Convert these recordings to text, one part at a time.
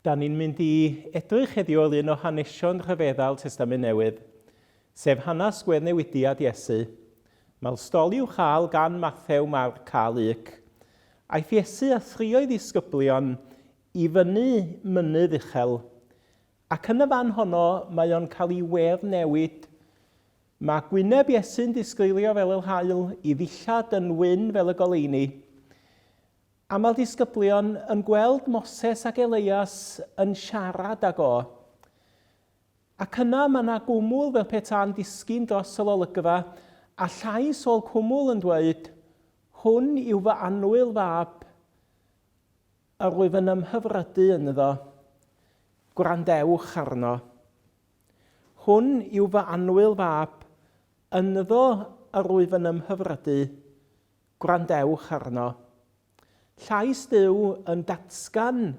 Da ni'n mynd i edrych heddiw ar un o hanesion rhyfeddau'r Testament Newydd, sef hanes gweddnewidiad Iesu. Mae'r stori i'w chael gan Mathew, Marc a Luc. Aeth Iesu a thrio'i ddisgyblion i fyny mynydd uchel, ac yn y fan honno mae o'n cael ei weddnewid. Mae gwyneb Iesu'n disgleirio fel yr haul, ei ddillad yn wyn fel y goleuni. A mae'r disgyblion yn gweld Moses ac Eleias yn siarad ag o. Ac yna mae yna gwmwl fel peta'n disgyn dros yr olygfa, a llais o'r cwmwl yn dweud, Hwn yw fy annwyl fab, yr wyf yn ymhyfrydu ynddo. Gwrandewch arno. Hwn yw fy annwyl fab, ynddo yr wyf yn ymhyfrydu. Gwrandewch arno. Llais Duw yn datgan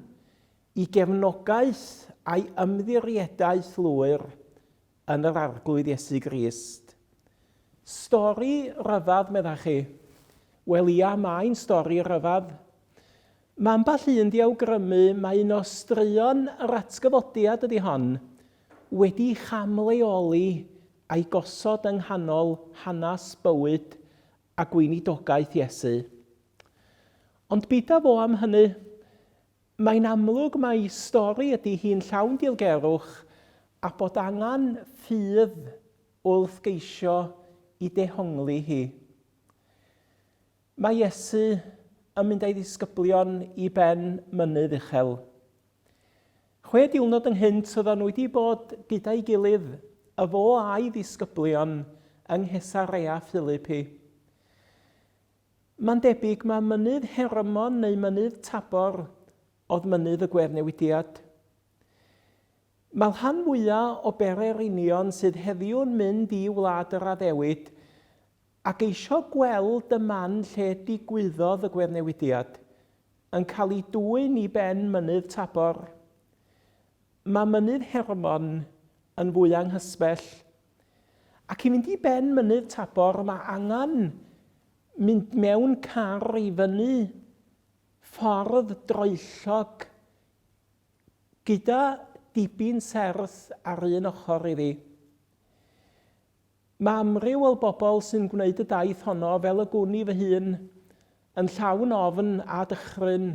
i gefnogaeth a'i ymddiriedaeth lwyr yn yr Arglwydd Iesu Grist. Stori ryfedd, meddach chi? Wel ia, mae'n stori ryfedd. Mae ambell un 'di awgrymu mai un o straeon yr atgyfodiad ydi hon, wedi'i chamleoli a'i gosod yng nghanol hanes bywyd a gweinidogaeth Iesu. Ond bida fo am hynny. Mae'n amlwg mai stori ydi hi'n llawn dilgerwch a bod angen ffydd wrth geisio i dehongli hi. Mae Iesu yn mynd a'i ddisgyblion i ben mynydd uchel. Chwe diwrnod ynghynt oeddan nhw wedi bod gyda'i gilydd, y fo a'i ddisgyblion, yng Nghesarea Philipi. Mae'n debyg mae mynydd Hermon neu mynydd Tabor oedd mynydd y gweddnewidiad. Mae'r rhan fwyaf o bererinion sydd heddiw'n mynd i Wlad yr Addewid a geisio gweld y man lle digwyddodd y gweddnewidiad, yn cael ei dwyn i ben Mynydd Tabor. Mae Mynydd Hermon yn fwy anghysbell. Ac i fynd i ben Mynydd Tabor mae angen mynd mewn car i fyny ffordd droellog gyda dibyn serth ar un ochr iddi. Mae amryw o bobl sy'n gwneud y daith honno, fel y gwn i fy hun, yn llawn ofn a dychryn,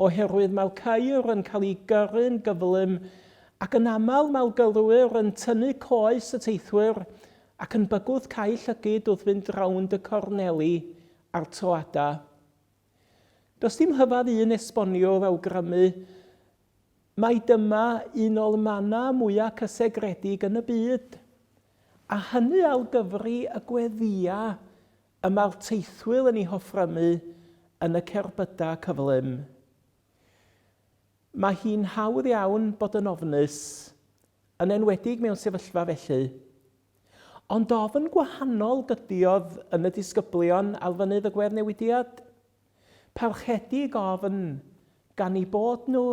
oherwydd mae'r ceir yn cael eu gyrru'n gyflym ac yn aml mae'r gyrwyr yn tynnu coes y teithwyr ac yn bygwth cau llygid wrth fynd rownd y corneli a'r troadau. Does dim rhyfedd un esboniwr awgrymu mai dyma un o'r mannau mwyaf cysegredig yn y byd, a hynny ar gyfri y gweddïau y mae'r teithwyr yn eu hoffrymu yn y cerbydau cyflym. Mae hi'n hawdd iawn bod yn ofnus, yn enwedig mewn sefyllfa felly. Ond ofn gwahanol gydiodd yn y disgyblion ar fynydd y gweddnewidiad. Parchedig ofn, gan eu bod nhw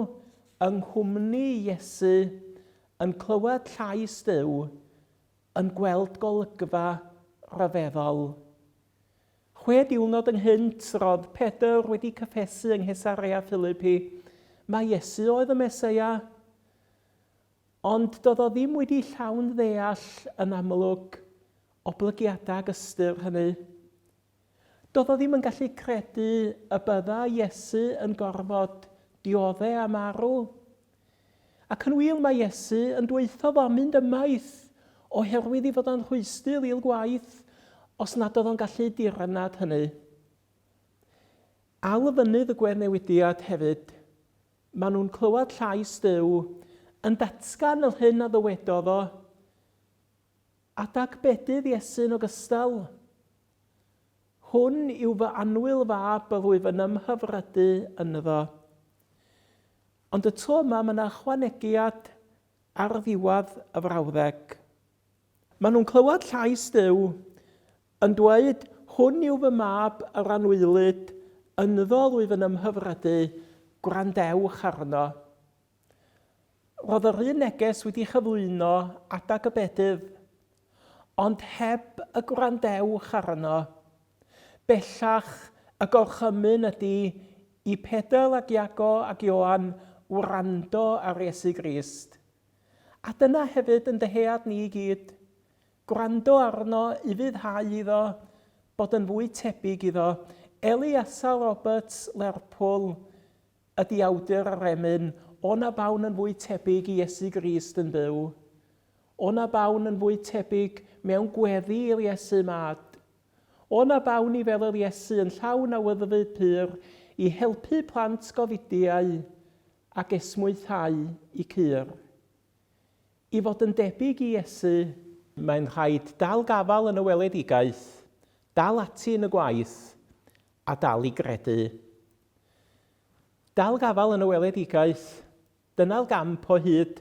yng nghwmni Iesu, yn clywed llais Duw, yn gweld golygfa ryfeddol. Chwe diwrnod ynghynt, roedd Pedr wedi cyffesu yng Nghesarea Philipi mai Iesu oedd y Meseia. Ond doedd o ddim wedi llawn ddeall yn amlwg oblygiadau ag ystyr hynny. Doedd o ddim yn gallu credu y bydda Iesu yn gorfod diodde a marw. Ac yn wir mae Iesu yn dweutho fo mynd ymaith oherwydd ei fod o'n rhwystr i'r gwaith os nad oedd o'n gallu dirnad hynny. Ar fynydd y gweddnewidiad hefyd, maen nhw'n clywed llais Duw yn datgan yr hyn a ddywedodd o, Adag bedydd Iesu yn ogystal. Hwn yw fy annwyl fab yr wyf yn ymhyfrydu ynddo. Ond y tro yma mae yna ychwanegiad ar ddiwedd y frawddeg. Maen nhw'n clywed llais Duw yn dweud, Hwn yw fy mab yr anwylyd, ynddo rwyf yn ymhyfrydu, gwrandewch arno. Roedd yr un neges wedi chyflwyno adag y bedydd, ond heb y gwrandewch arno. Bellach, y gorchymyn ydy i Pedr ac Iago ac Ioan wrando ar Iesu Grist. A dyna hefyd yn dyhead ni i gyd, gwrando arno, ufuddhau iddo, bod yn fwy tebyg iddo. Eliasa Roberts, Lerpwl, ydi awdur yr emyn, O na bawn yn fwy tebyg i Iesu Grist yn byw. O na bawn yn fwy tebyg mewn gweddi i'r Iesu mad. O na bawn i fel yr Iesu yn llawn awyddfyd pur i helpu plant gofidiau ac esmwythau i cur. I fod yn debyg i Iesu, mae'n rhaid dal gafael yn y weledigaeth, dal ati yn y gwaith, a dal i gredu. Dal gafael yn y weledigaeth, dyna'r gamp o hyd.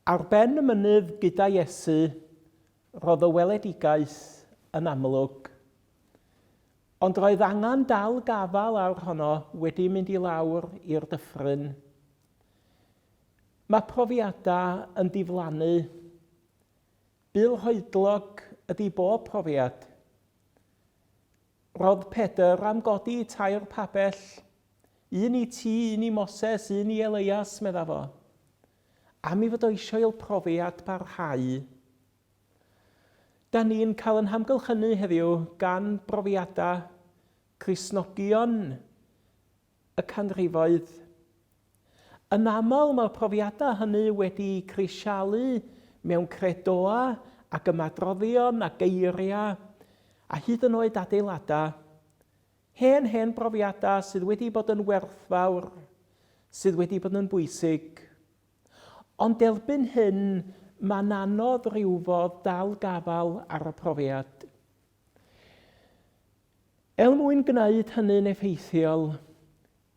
Ar ben y mynydd gyda Iesu, roedd y weledigaeth yn amlwg. Ond roedd angen dal gafael ar honno wedi mynd i lawr i'r dyffryn. Mae profiadau yn diflannu. Byr hoedlog ydy bob profiad. Rodd Pedr am godi tair pabell, un i ti, un i Moses, un i Eleias, medda fo. Am i fod o isio i'l profiad barhau. Da ni'n cael yn hamgylchynu heddiw gan brofiadau Cristnogion y canrifoedd. Yn aml mae'r profiadau hynny wedi crisialu mewn credoau ac ymadroddion a geiriau a hyd yn oed adeiladau. Hen, hen brofiadau sydd wedi bod yn werthfawr, sydd wedi bod yn bwysig. Ond erbyn hyn, mae'n anodd rywfodd dal gafael ar y profiad. Er mwyn gwneud hynny'n effeithiol,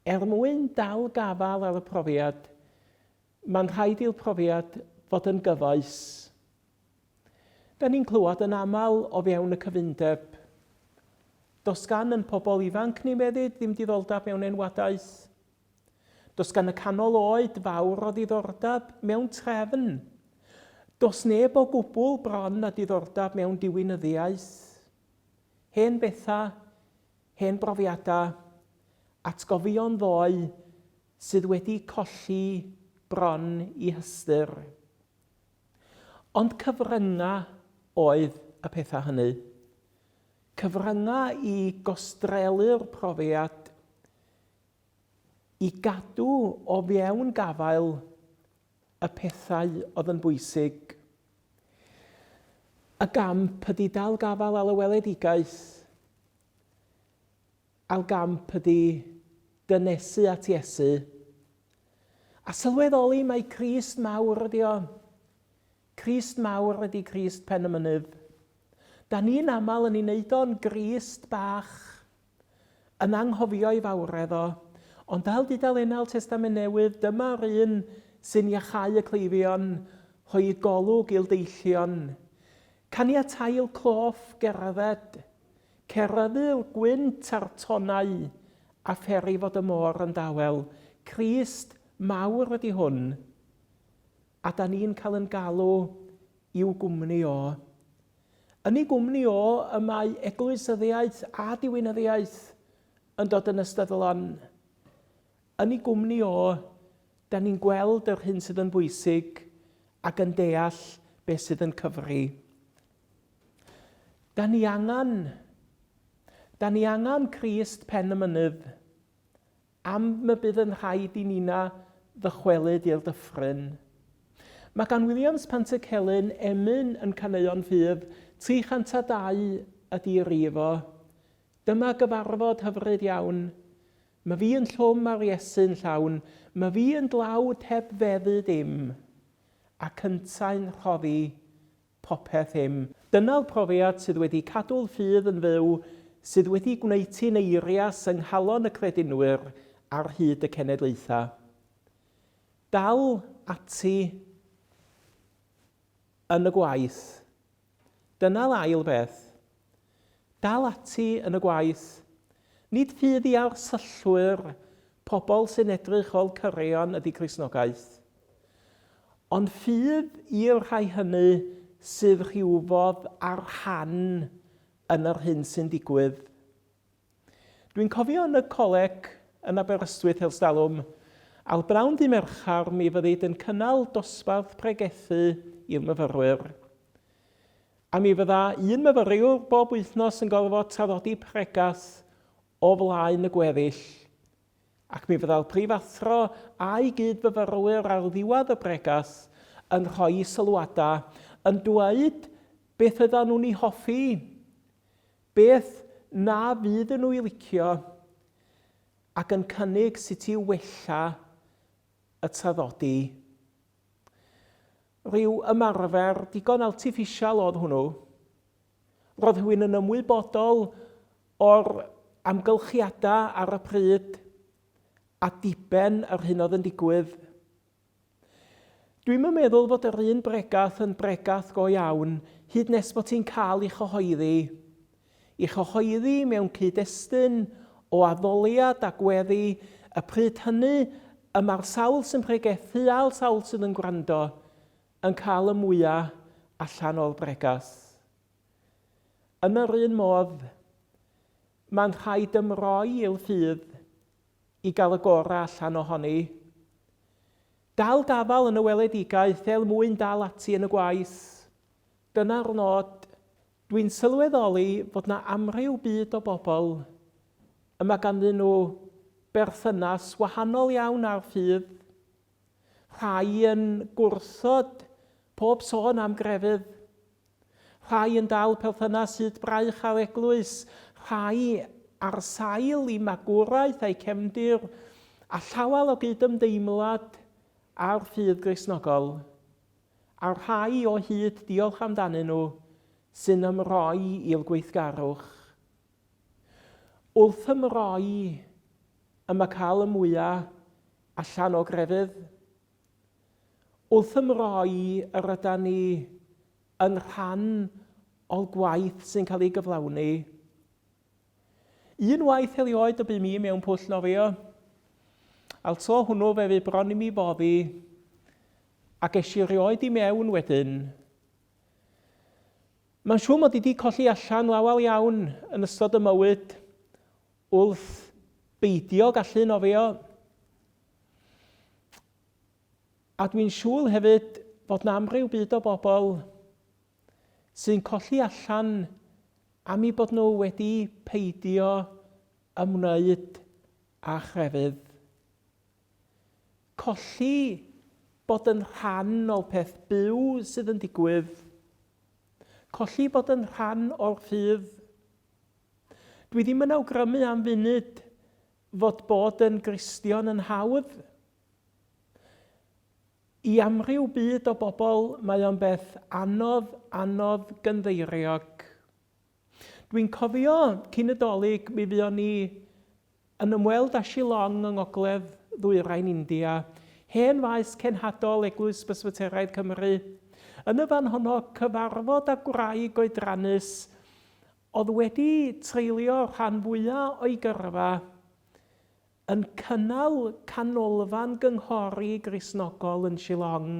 er mwyn dal gafael ar y profiad, mae'n rhaid i'r profiad fod yn gyfoes. Da ni'n clywed yn aml o fewn y cyfundeb. Does gan yn pobl ifanc ni, meddid, ddim diddordeb mewn enwadaeth. Does gan y canol oed fawr o ddiddordeb mewn trefn. Does neb o gwbl bron â diddordeb mewn diwinyddiaeth. Hen bethau, hen brofiadau, atgofion ddoe sydd wedi colli bron i hystyr. Ond cyfryngau oedd y pethau hynny. Cyfryngau i gostrelu'r profiad, i gadw o fewn gafael y pethau oedd yn bwysig. Y gamp ydy dal gafael ar y weledigaeth, a'r gamp ydy dynesu at Iesu, a sylweddoli mai Crist mawr ydy o. Crist mawr ydy Crist pen y mynydd. Da ni'n aml yn ei wneud o'n Grist bach. Yn anghofio'i fawredd o. Ond dal dudalennau'r Testament Newydd, dyma'r un sy'n iacháu y cleifion, rhoi golwg i'r deillion, caniatáu i'r cloff gerdded, ceryddu'r gwynt a'r tonnau, a pheri fod y môr yn dawel. Crist mawr ydy hwn, a da ni'n cael yn galw i'w gwmni o. Yn ei gwmni o y mae eglwysyddiaeth a diwinyddiaeth yn dod yn ystyrlon. Yn ei gwmni o, da ni'n gweld yr hyn sydd yn bwysig ac yn deall beth sydd yn cyfri. Da ni angen, da ni angen Crist pen y mynydd. Am y bydd yn rhaid i Nina ddychwelyd i'r dyffryn. Mae gan Williams Pantycelyn emyn yn Caneuon Ffydd, 302 ydy rif o. Dyma gyfarfod hyfryd iawn. Ma fi yn llwm a'r Iesu'n llawn, ma fi yn dlawd heb feddu dim, ac yntau'n rhoddi popeth im. Dyna'r profiad sydd wedi cadw'r ffydd yn fyw, sydd wedi gwneud ti'n eirias yng nghalon y credinwyr ar hyd y cenedlaethau. Dal ati yn y gwaith. Dyna'r ail beth. Dal ati yn y gwaith. Nid ffydd i arsyllwyr, pobl sy'n edrych ôl cyrion ydy Cristnogaeth. Ond ffydd i'r rhai hynny sydd rhywfodd â rhan yn yr hyn sy'n digwydd. Dwi'n cofio yn y coleg yn Aberystwyth ers talwm, Ar bnawn dy Mercher mi fyddid yn cynnal dosbarth pregethu i'r myfyrwyr. A mi fydda un myfyriwr bob wythnos yn gorfod traddodi pregath o flaen y gweddill. Ac mi fydda'r prifathro a'i gyd-fyfyrwyr ar ddiwedd y bregath yn rhoi sylwadau, yn dweud beth oeddan nhw'n ei hoffi, beth na fydd nhw'i licio, ac yn cynnig sut i wella y traddodi. Rhyw ymarfer digon artiffisial oedd hwnnw. Roedd rhywun yn ymwybodol o'r amgylchiadau ar y pryd a diben yr hyn oedd yn digwydd. Dwi'm yn meddwl fod yr un bregath yn bregath go iawn hyd nes bod hi'n cael ei chyhoeddi. I chyhoeddi mewn cyd-destun o addoliad a gweddi, y pryd hynny y mae'r sawl sy'n pregethu a'r sawl sydd yn gwrando yn cael y mwya allan o'r bregath. Yn yr un modd, mae'n rhaid ymroi i'r ffydd i gael y gorau allan ohoni. Dal gafael yn y weledigaeth er mwyn dal ati yn y gwaith. Dyna'r nod. Dwi'n sylweddoli fod 'na amryw byd o bobl y mae ganddyn nhw berthynas wahanol iawn â'r ffydd. Rhai yn gwrthod pob sôn am grefydd. Rhai yn dal perthynas hyd braich â'r eglwys, rhai ar sail eu magwraeth a'u cefndir, a llawer o gydymdeimlad â'r ffydd Gristnogol, a rhai o hyd, diolch amdanyn nhw, sy'n ymroi i'r gweithgarwch. Wrth ymroi y mae cael y mwya allan o grefydd. Wrth ymroi yr ydan ni yn rhan o'r gwaith sy'n cael ei gyflawni. Un waith erioed y bu mi mewn pwll nofio. A'r tro hwnnw fe fu bron i mi foddi, ac es i rioed i mewn wedyn. Mae'n siŵr mod i 'di colli allan lawer iawn yn ystod y mywyd wrth beidio gallu nofio. A dwi'n siŵr hefyd fod 'na amryw byd o bobl sy'n colli allan am eu bod nhw wedi peidio ymwneud â chrefydd. Colli bod yn rhan o'r peth byw sydd yn digwydd. Colli bod yn rhan o'r ffydd. Dwi ddim yn awgrymu am funud fod bod yn Gristion yn hawdd. I amryw byd o bobl mae o'n beth anodd, anodd gynddeiriog. Dwi'n cofio cyn y Dolig mi fuon ni yn ymweld â Shillong yng ngogledd ddwyrain India, hen faes cenhadol Eglwys Bresbyteraidd Cymru. Yn y fan honno cyfarfod â gwraig oedrannus oedd wedi treulio rhan fwya o'i gyrfa yn cynnal canolfan gynghori Gristnogol yn Shillong.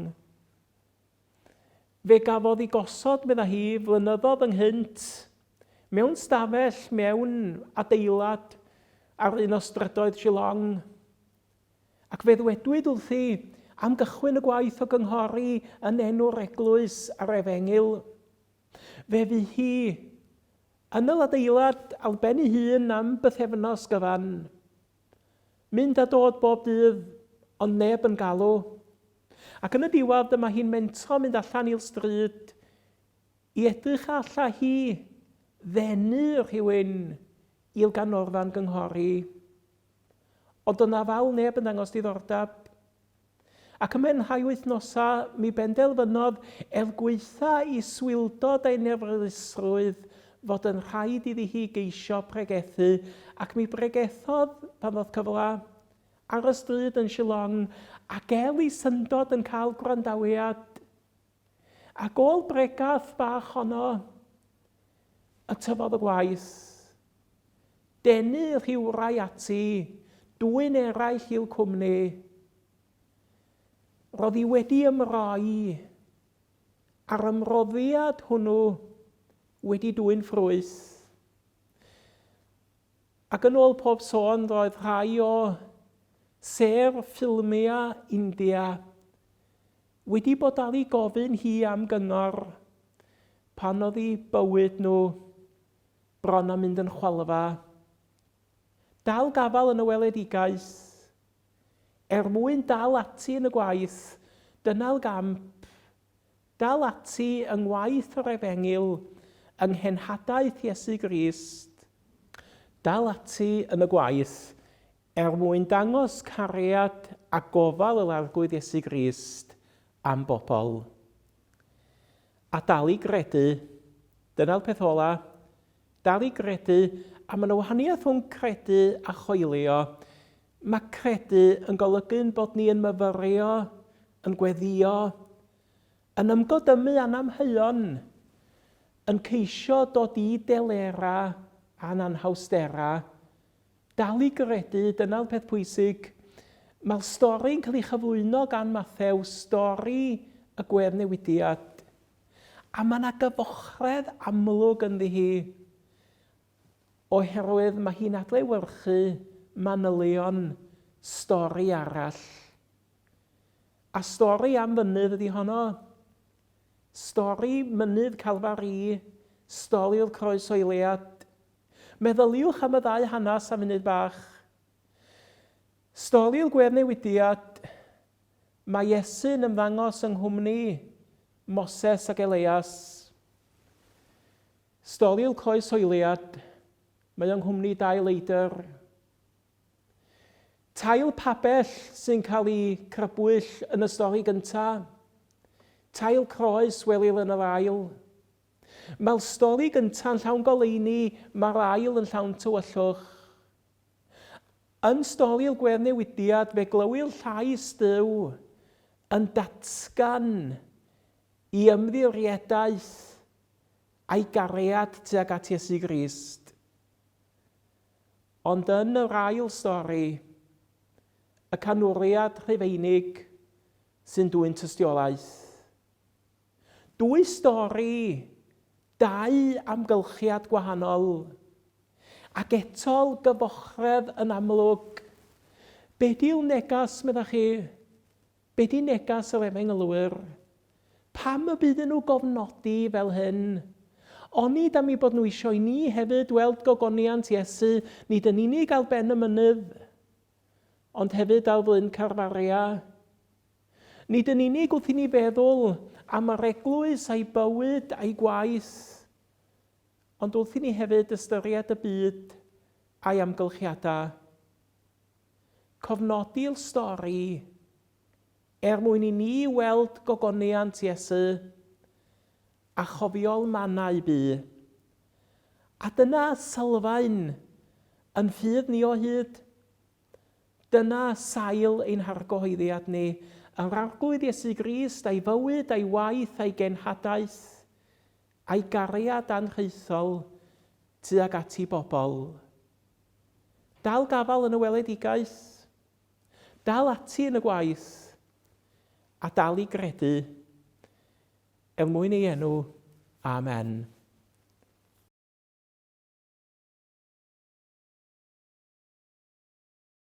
Fe gafodd ei gosod, medda hi, flynyddoedd ynghynt, mewn stafell mewn adeilad ar un o strydoedd Shillong. Ac fe ddwedwyd wrthi am gychwyn y gwaith o gynghori yn enw'r eglwys a'r efengyl. Fe fu hi yn yr adeilad ar ben ei hun am bythefnos gyfan. Mynd a dod bob dydd, ond neb yn galw. Ac yn y diwedd dyma hi'n mentro mynd allan i'r stryd i edrych a alla hi ddenu rhywun i'r ganolfan gynghori. Ond doedd 'na fawr neb yn dangos diddordeb. Ac ymhen rhai wythnosau mi benderfynodd, er gwaetha ei swildod a'i nerfusrwydd, fod yn rhaid iddi hi geisio pregethu, ac mi bregethodd, pan ddoth cyfle, ar y stryd yn Shillong, ac er ei syndod yn cael gwrandawiad. Ac ôl bregath bach honno, y tyfodd y gwaith. Denu rhywrai ati, dwyn eraill i'w cwmni. Roedd hi wedi ymroi, a'r ymroddiad hwnnw wedi dwyn ffrwyth. Ac yn ôl pob sôn, roedd rhai o Sêr ffilmiau India, wedi bod dal i gofyn hi am gyngor pan oedd eu bywyd nhw bron â mynd yn chwalfa. Dal gafael yn y weledigaeth. Er mwyn dal ati yn y gwaith, dyna'r gamp. Dal ati yng ngwaith yr Efengyl, yng nghenhadaeth Iesu Grist. Dal ati yn y gwaith er mwyn dangos cariad a gofal yr Arglwydd Iesu Grist am bobl. A dal i gredu, dyna'r peth ola, dal i gredu, a mae yna wahaniaeth rhwng credu a choelio. Mae credu yn golygu'n bod ni yn myfyrio, yn gweddïo, yn ymgodymu â'n amheuon, yn ceisio dod i delerau a'n anhawsterau. Dal i gredu, dyna'r peth pwysig. Mae'r stori'n cael ei chyflwyno gan Mathew, stori y gweddnewidiad. A mae yna gyfochredd amlwg ynddi hi, oherwydd mae hi'n adlewyrchu manylion stori arall. A stori am fynydd ydi honno. Stori mynydd Calfari, stori'r croeshoeliad. Meddyliwch am y ddau hanes am funud bach. Stori'r gweddnewidiad, mae Iesu'n ymddangos yng nghwmni Moses ac Eleias. Stori'r croeshoeliad, mae yng nghwmni dau leidr. Tail pabell sy'n cael ei crybwyll yn y stori gyntaf. Tail croes welir yn yr ail. Mae'r stori gyntaf yn llawn goleuni, mae'r ail yn llawn tywyllwch. Yn stori'r gweddnewidiad fe glywir llais Duw yn datgan i ymddiriedaeth a'i gariad tuag at Iesu Grist. Ond yn yr ail stori, y canwriad Rhufeinig sy'n dwyn tystiolaeth. Dwy stori, dau amgylchiad gwahanol, ac eto'r gyfochredd yn amlwg. Be di'r neges, meddach chi? Be di neges yr efengylwyr? Pam y bu iddyn nhw gofnodi fel hyn? Onid am eu bod nhw eisiau i ni hefyd weld gogoniant Iesu, nid yn unig ar ben y mynydd, ond hefyd ar fryn Carfaria? Nid yn unig wrth i ni feddwl am yr eglwys a'i bywyd a'i gwaith, ond wrth i ni hefyd ystyried y byd a'i amgylchiadau. Cofnodi'r stori er mwyn i ni weld gogoniant Iesu a chofio'r mannau bu. A dyna sylfaen yn ffydd ni o hyd. Dyna sail ein hargyhoeddiad ni, yr Arglwydd Iesu Grist a'i fywyd, a'i waith, a'i genhadaeth, a'i gariad anrhaethol tuag at ei bobl. Dal gafael yn y weledigaeth, dal ati yn y gwaith, a dal i gredu, er mwyn ei enw. Amen.